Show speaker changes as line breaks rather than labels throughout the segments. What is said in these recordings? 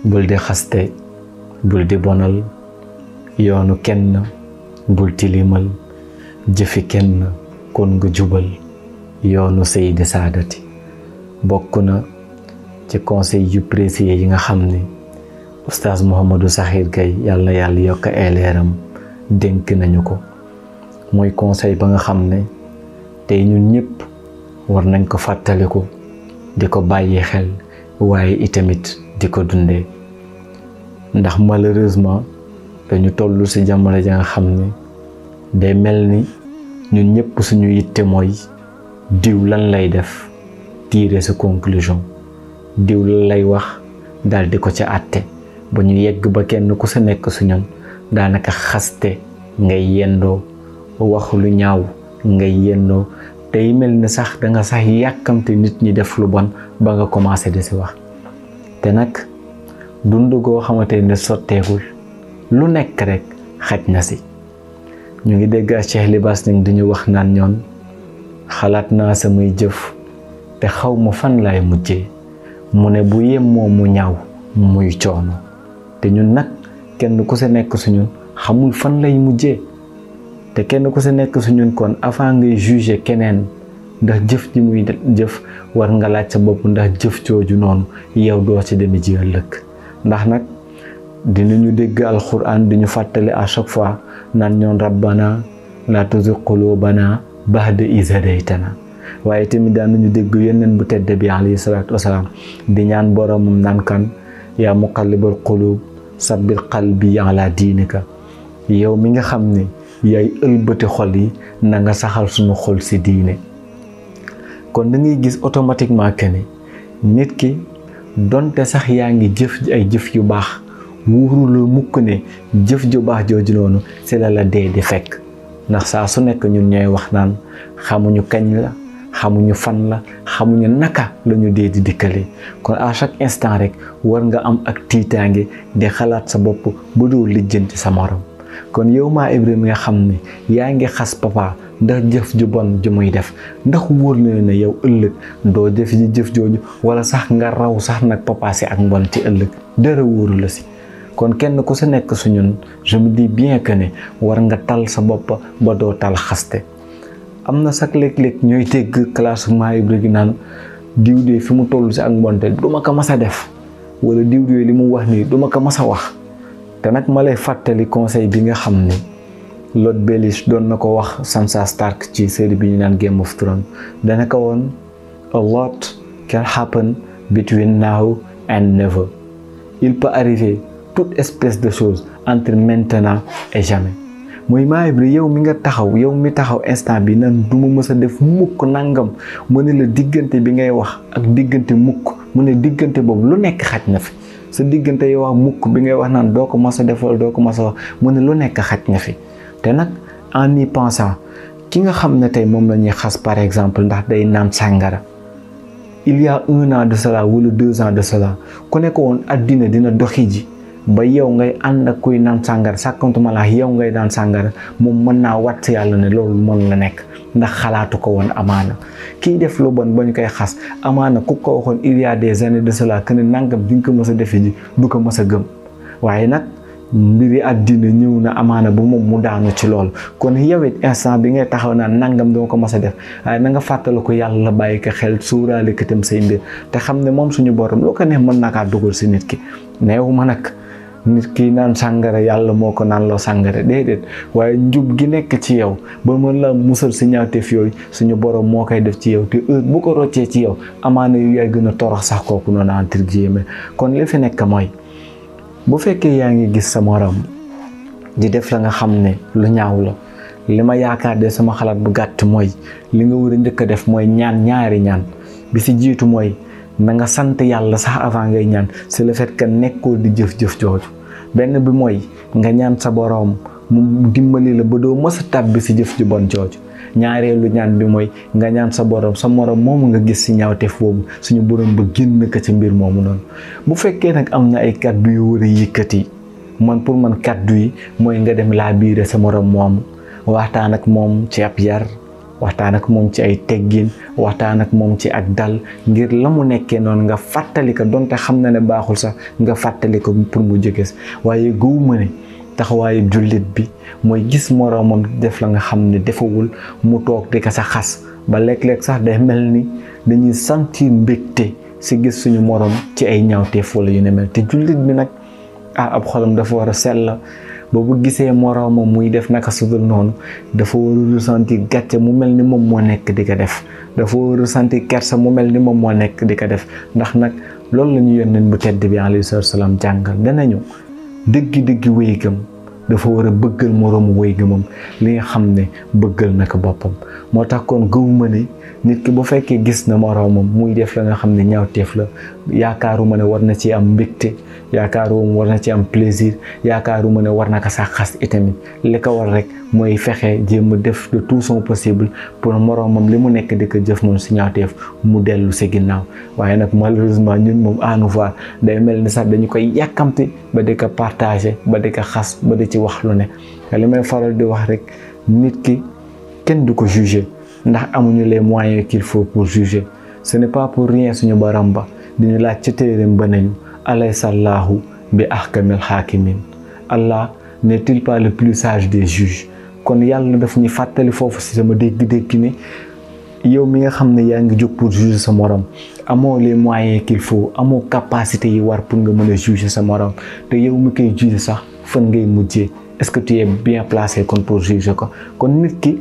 bul di xaste, bul di bonal yoonu kenn, bul tilimal jëfi kenn, kon nga jubal yoonu Seydi Saadati. bokk na ci conseil yu précieux yi nga xam ne Oustaz Mouhamadou Sakhir Gaye yàlla yokk ay leeram dénk nañu ko. mooy conseil ba nga xam ne tey ñun ñëpp war nañ ko fàttaliku, di ko bàyyi xel, waaye itamit di ko dundee. ndax malheureusement dañu toll ci jamono ja nga xam ne day mel ni ñun ñëpp suñu yitte mooy diw lan lay def, tirer sa conclusion, diw lan lay wax daal di ko ca àtte, ba ñu yegg ba kenn ku sa nekk su ñun daanaka xaste ngay yendoo, wax lu ñaaw ngay yendoo, tey mel ni sax da nga sax yàkkamte nit ñi def lu bon ba nga commencé di si wax. te nag dund goo xamante ne sotteegul, lu nekk rek xaj na si. ñu ngi dégg Cheikh Libaas Ñaŋ di ñu wax naan ñoon xalaat naa samay jëf te xaw ma fan laay mujjee, mu ne bu yemmoo mu ñaaw muy coono. te ñun nag kenn ku sa nekk su ñun xamul fan lay mujjee, te kenn ku sa nekk su ñun kon avant ngay juger keneen ndax jëf ji muy jëf war nga laaj sa bopp ndax jëf jooju noonu yow doo ci deme ji ëllëg. ndax nag dinañu dégg alxuraan di ñu fàttali à chaque fois naan ñoon rabbana la tuzigh qulubana ba'da idh hadaytana, waaye tamit daan nañu dégg yeneen bu tedd bi alayhi salaatu wasalaam di ñaan boromam naan kan yaa muqallibal qulub sabbit qalbi ala diinika, yow mi nga xam ne yaay ëlbati xol yi na nga saxal suñu xol si diine. kon da ngay gis automatiquement que ne nit ki donte sax yaa ngi jëf ay jëf yu baax, wóorul mukk ne jëf ju baax jooju noonu si la dee di fekk. ndax saa su nekk ñun ñooy wax naan xamuñu kañ la, xamuñu fan la, xamuñu naka la ñu dee di dikkale. kon à chaque instant rek war nga am ak tiitaange di xalaat sa bopp ba doo lijjanti sa morom. kon yow maa Ibrahima nga xam ne yaa ngi xas papa ndax jëf ju bon ju muy def, ndax wóor na ne yow ëllëg doo def ji jëf jooju wala sax nga raw sax nag papa si ak mbon ci ëllëg, dara wóoru la si. kon kenn ku sa nekk su ñun je me dis bien que ne war nga tal sa bopp ba doo tal xaste. am na sax léeg-léeg ñooy dégg classe maa Ibrahima naan diw de fi mu toll si ak mbonte du ma ko mas a def, wala diw de li mu wax nii du ma ko mas a wax. te nag ma lay fàttali conseil bi nga xam ne Lord Baelish doon na ko wax Sansa Stark ci série bi ñu naan Game of Thrones. dana ko woon a lot can happen between now and never. il peut arriver toute espèce de chose entre maintenant et jamais. mooy maa Ibrahima yow mi nga taxaw, yow mi taxaw instant bi nan du ma mës a def mukk nangam, mu ne la diggante bi ngay wax ak diggante mukk, mu ne diggante boobu lu nekk xaj na fi. sa diggante yow ak mukk bi ngay wax naan doo ko mës a def wala doo ko mës a wax, mu ne lu nekk xaj na fi. te nag en y pensant ki nga xam ne tey moom la ñuy xas par exemple ndax day naan sàngara, il y a 1 an de cela wala 2 ans de cela ku nekk woon addina dina doxi ji ba yow ngay ànd ak kuy naan sàngara, sàkkantuma la yow ngay naan sàngara, moom mën naa wat si yàlla ne loolu mën la nekk ndax xalaatu ko woon. amaana kiy def lu bon ba ñu koy xas, amaana ku ko waxoon il y a des années de cela que ne nangam di nga ko mës a defe ji du ko mës a gëm. waaye nag mbiri àddina ñëw na amaana ba moom mu daanu ci loolu. kon yow it instant bi ngay taxaw naan nangam doo ko mës a def, waaye na nga fàttala ko yàlla bàyyi ko xel, suuraale ko itam say mbir te xam ne moom suñu borom loo ko neex mën na kaa dugal si nit ki. neewu ma nag nit ki naan sàngara yàlla moo ko naan loo sàngara, déedéet, waaye njub gi nekk ci yow ba mën la musal si ñaawteef yooyu suñu borom moo koy def ci yow. te heure bu ko roccee ci yow amaana yu yaay gën a torox sax kooku noonu entre guillemets. kon li fi nekk mooy bu fekkee yaa ngi gis sa morom di def la nga xam ne lu ñaaw la, li ma yaakaar de sama xalaat bu gàtt mooy li nga war a njëkk a def mooy ñaan ñaari ñaan. bi si jiitu mooy na nga sant yàlla sax avant ngay ñaan, c'est le fait que nekkoo di jëf-jëf jooju. benn bi mooy nga ñaan sa boroom mu dimbali la ba doo mës a tàbbi si jëf ju bon jooju. ñaareelu ñaan bi mooy nga ñaan sa boroom, sa moroom moomu nga gis si ñaawteef boobu suñu boroom ba génn ko ci mbir moomu noonu. bu fekkee nag am na ay kàddu yu war a yëkkati, man pour man kàddu yi mooy nga dem laa biire sa moroom moomu, waxtaan ak moom ci ab yar, waxtaan ak moom ci ay teggin waxtaan ak moom ci ak dal ngir la mu nekkee noonu nga fàttali ko donte xam na ne baaxul sax nga fàttali ko pour mu jóge si waaye gëwuma ne taxawaayu jullit bi mooy gis moroomam def la nga xam ne defawul mu toog di ko sa xas ba léeg-léeg sax day mel ni dañuy sentir mbégte si gis suñu moroom ci ay ñaawteef wala yu ne mel te jullit bi nag ab xolam dafa war a sell ba bu gisee moroomam muy def naka sudul noonu dafa war a ressentir gàcce mu mel ni moom moo nekk di ko def dafa war a ressentir kersa mu mel ni moom moo nekk di ko def ndax nag loolu la ñu yónneen bu tedd bi alayhi salaam jàngal danañu dëggi wéy gëm dafa war a bëggal moroomu wéy gëmam li nga xam ne bëggal na ko boppam moo tax kon gëwuma ne nit ki bu fekkee gis na moroomam muy def la nga xam ne ñaawteef la yaakaaruma ne war na ci am mbégte yaakaaruma war na ci am plaisir yaakaaruma ne war na ko sax xas itamit li ko war rek mooy fexe jéem a def de tout son possible pour moroomam li mu nekk di ko jëf moom si ñaawteef mu dellu si ginnaaw waaye nag malheureusement ñun moom à nous voir day mel ni sax dañu koy yàkkamti ba di ko partager ba di ko xas ba di ci wax lu ne li may faral di wax rek nit ki kenn du ko juger ndax amuñu les moyens qu'il faut pour juger ce n'est pas pour rien suñu borom ba diñu laaj ci téereem ba nañu alaysallahu bi ahkamil hakimin Allah n'est-il pas le plus sage des juges kon yàlla daf ñu fàttali foofu si sama dégg-dégg ni yow mi nga xam ne yaa ngi jóg pour juger sa morom amoo les moyens qu'il faut amoo capacité yi war pour nga mën a juger sa morom te yow mi koy juger sax fan ngay mujjee est-ce que tu es bien placé kon pour juger ko kon nit ki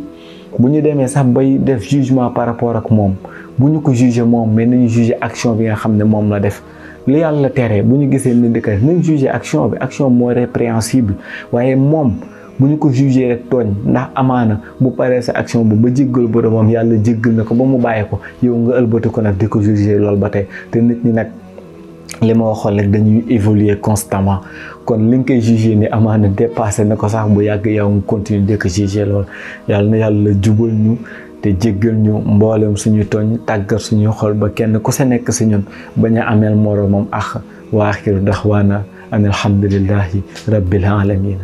bu ñu demee sax bay def jugement par rapport ak moom bu ñu ko juger moom mais nañu juger action bi nga xam ne moom la def li yàlla tere bu ñu gisee nit di ko def nañ juger action bi action moo répréhensible waaye moom bu ñu ko juger rek tooñ ndax amaana bu paree sa action bu ba jéggal boromam yàlla jéggal na ko ba mu bàyyi ko yow nga ëlbati ko nag di ko juger loolu ba tey te nit ñi nag li ma waxoon rek dañuy évoluer constamment kon li nga koy juger ni amaana dépassé na ko sax bu yàgg yow nga continuer di ko juger lool yàlla na yàlla jubal ñu te jéggal ñu mboolem suñu tooñ tàggat suñu xol ba kenn ku sa nekk si ñun bañ a ameel moroomam ak wa axiru daxwaana an alhamdulillahi rabbil alamin